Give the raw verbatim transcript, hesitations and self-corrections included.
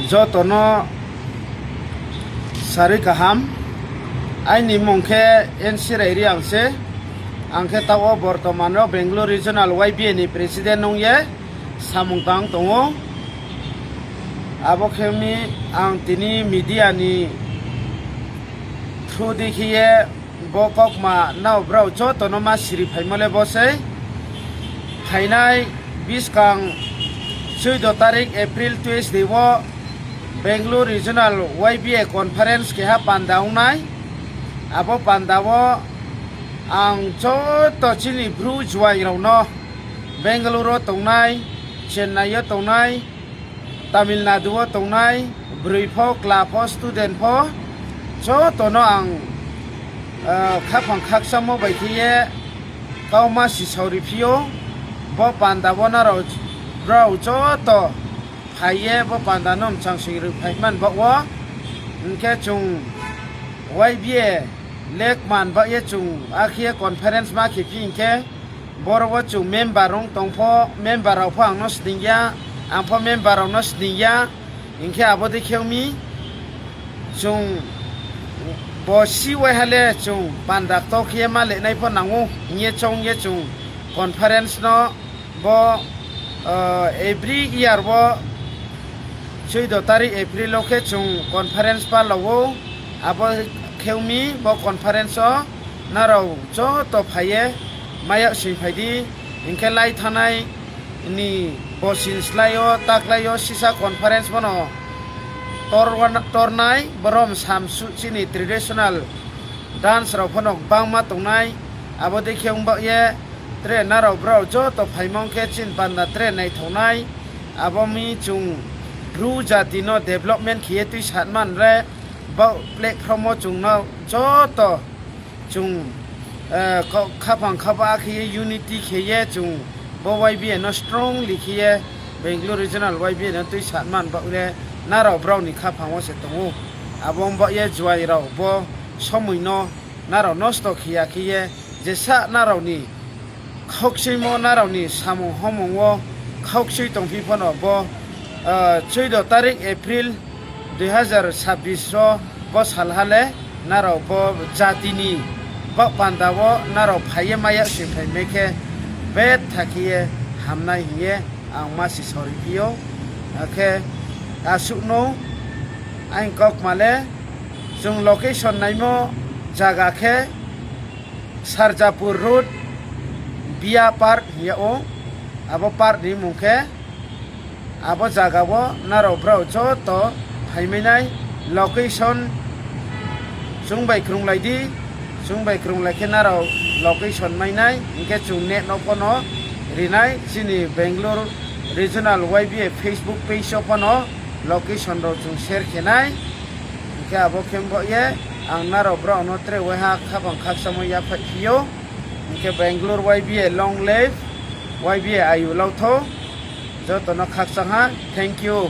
Joto no sarui kaham. Aini mmung khe N C Rai Reang se. Ang khe taoh wo bortoman wo Bangalore Regional Y B A ni president ong ye samung tang tong ou. Abo khe mi ang tini media ni through di khe ye bo kaukma nrao brao joto no ma siri phaimo le bo sei. Phainai buskang chuido tarik April Tuesday wo Bangalore Regional Y B A conference keha panda ong nai. Abo panda wo ang joto chini Bru juai rao no Bangalore wo tongnai, Chennai yo tongnai, Tamil Nadu wo tongnai, broi pho, kla pho, student pho, joto no ang khaphang khakchangmo bai khe ye kauma sisao ri phi ou. Bo panda wo nrao brao joto phai ye bo panda no mchang sing ri phaimani baoh wo. Hing khe chung Y B A lekman baoh ye chung akhe ye conference ma khe phi hing khe, boro wo chung member ong tong pho, member rao pho ang no sning ya, ang pho member rao no sning ya. Hing khe abo dei khe ong mi, chung bo si waiha le chung panda kto khe ye ma lenai pho nang ou hing ye choung ye chung conference no bo every year wo chuido tarik April wo khe chung conference palao ou. Abo khe ong mi bo conference wo nrao joto phai ye mai yag sing phai di. Hing khe lai thanngnai ni bosin slái yo, taklái yo sisa conference bo no tor-, tornai, boro msamsuh chini traditional dance rao pho no gbangma tongnai. Abo dei khe ong baoh ye tre nrao brao joto phaimo ong khe chini panda tre naithao nai. Abo mi chung Bru jati no development khe ye tuisatman re, bo platform wo chung no joto chung khaphang khaba khe ye unity khe ye chung bo Y B A no strongly khe ye Bangalore Regional Y B A no tuisatman baoh le nrao brao ni khaphang wo se tong ou. Abo ong baoh ye juai rao bo somoi no nrao nosto khe ya khe ye, jesa nrao ni khaukchuimo, nrao ni samung homung wo khaukchui tongphi pho no bo chuido tarik April dui hazar sabbish wo bo salha le nrao bo jati ni baoh panda wo nrao phai ye mai yag sing phaimai khe betha khe ye hamnai hing ye ang ma sisao ri phi ou. Akhe asuh no aini kaukma le chung location naimo zaga khe Sarjapur Road, Bia Park hing yag ou. Abo park ni mmung khe, abo zaga wo nrao brao joto phaimai nai. Location chung bai krunglai di, chung bai krunglai khe nrao location mai nai, hing khe chung net no pho no ri nai, chini Bangalore Regional Y B A Facebook page wo pho no location rao chung share khe nai. Hing khe abo khe ong baoh ye ang nrao brao no tre waiha khaphang khakchangmo yaphaih phi ou. Hing khe Bangalore Y B A long live, Y B A ayu lau thou. Joto no khakchang ha, thank you.